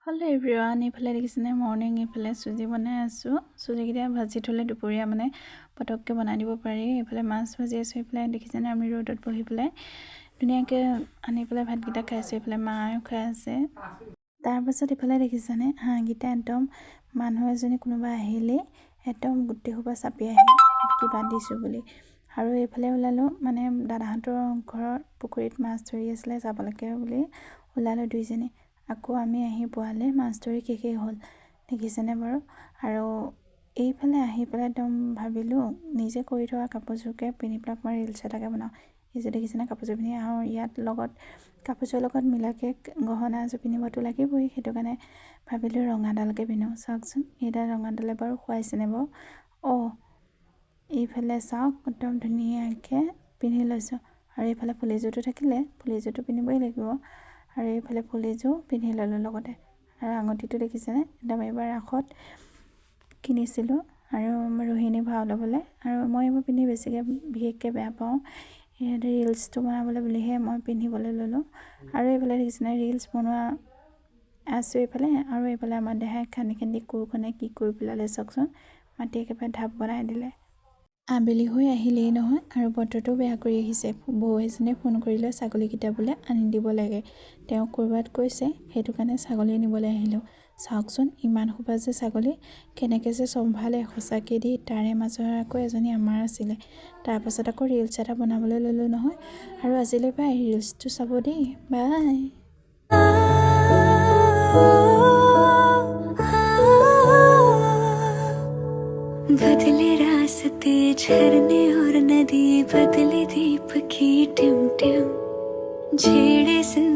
Hello' everyone, এইফালে দেখিছেনে morning. এইফালে চুজি বনাই আছোঁ। চুজিকেইটা ভাজি থ'লে দুপৰীয়া মানে পটককৈ বনাই দিব পাৰি। এইফালে মাছ ভাজি আছোঁ। এইফালে দেখিছেনে আমি ৰ'দত বহি পেলাই ধুনীয়াকৈ আনি পেলাই ভাতকেইটা খাইছোঁ। এইফালে মায়েও খাই আছে। তাৰপাছত এইফালে দেখিছেনে হাঁহকেইটা একদম মানুহ এজনী কোনোবা আহিলেই একদম গোটেই সোপা চাপি আহে কিবা দিছোঁ বুলি। আৰু এইফালে ওলালোঁ, মানে দাদাহঁতৰ ঘৰৰ পুখুৰীত মাছ ধৰি আছিলে, যাবলৈকে বুলি ওলালোঁ দুইজনী। আকৌ আমি আহি পোৱালে মাছ ধৰি শেষেই হ'ল, দেখিছেনে বাৰু? আৰু এইফালে আহি পেলাই একদম ভাবিলোঁ নিজে কৰি থকা কাপোৰযোৰকে পিন্ধি পেলাই অকণমান ৰিলচ এটাকে বনাওঁ। এইযোৰ দেখিছেনে কাপোৰযোৰ পিন্ধি? আৰু ইয়াত লগত কাপোৰযোৰৰ লগত মিলাকৈ গহনা এযোৰ পিন্ধিবতো লাগিবই। সেইটো কাৰণে ভাবিলোঁ ৰঙাডালকে পিন্ধো। চাওকচোন, এইডাল ৰঙাডালে বাৰু শুৱাইছেনে বাৰু? অঁ, এইফালে চাওক, একদম ধুনীয়াকৈ পিন্ধি লৈছোঁ। আৰু এইফালে ফুলিযোৰটো থাকিলে ফুলিযোৰটো পিন্ধিবই লাগিব। আৰু এইফালে ফুলিযোৰ পিন্ধি ল'লোঁ লগতে। আৰু আঙুঠিটো দেখিছেনে? একদম এইবাৰ ৰাসত কিনিছিলোঁ আৰু ৰোহিণী ভাও ল'বলৈ। আৰু মই এইবোৰ পিন্ধি বেছিকৈ বিশেষকৈ বেয়া পাওঁ। ৰিলচটো বনাবলৈ বুলিহে মই পিন্ধিবলৈ ল'লোঁ। আৰু এইফালে দেখিছেনে ৰিলচ বনোৱা আছোঁ এইফালে। আৰু এইফালে আমাৰ দেহাই খান্দি খান্দি কোৰখনে কি কৰি পেলালে চাওকচোন, মাটি একেবাৰে ঢাপ বনাই দিলে। আবেলি হৈ আহিলেই নহয় আৰু বতৰটো বেয়া কৰি আহিছে। বৌ এজনীয়ে ফোন কৰিলে, ছাগলীকেইটা বোলে আনি দিব লাগে, তেওঁ ক'ৰবাত গৈছে, সেইটো কাৰণে ছাগলী নিবলৈ আহিলোঁ। চাওকচোন, ইমান সোপা যে ছাগলী কেনেকৈ যে চম্ভালে সঁচাকৈ দেই। তাৰে মাজৰ আকৌ এজনী আমাৰ আছিলে। তাৰপাছত আকৌ ৰিলচ এটা বনাবলৈ ল'লোঁ নহয়। আৰু আজিলৈ বাই, ৰিলচটো চাব দেই, বাই। बदले रास्ते, झरने और नदी, बदले दीप की टिम टिम, छेड़े जिंदगी।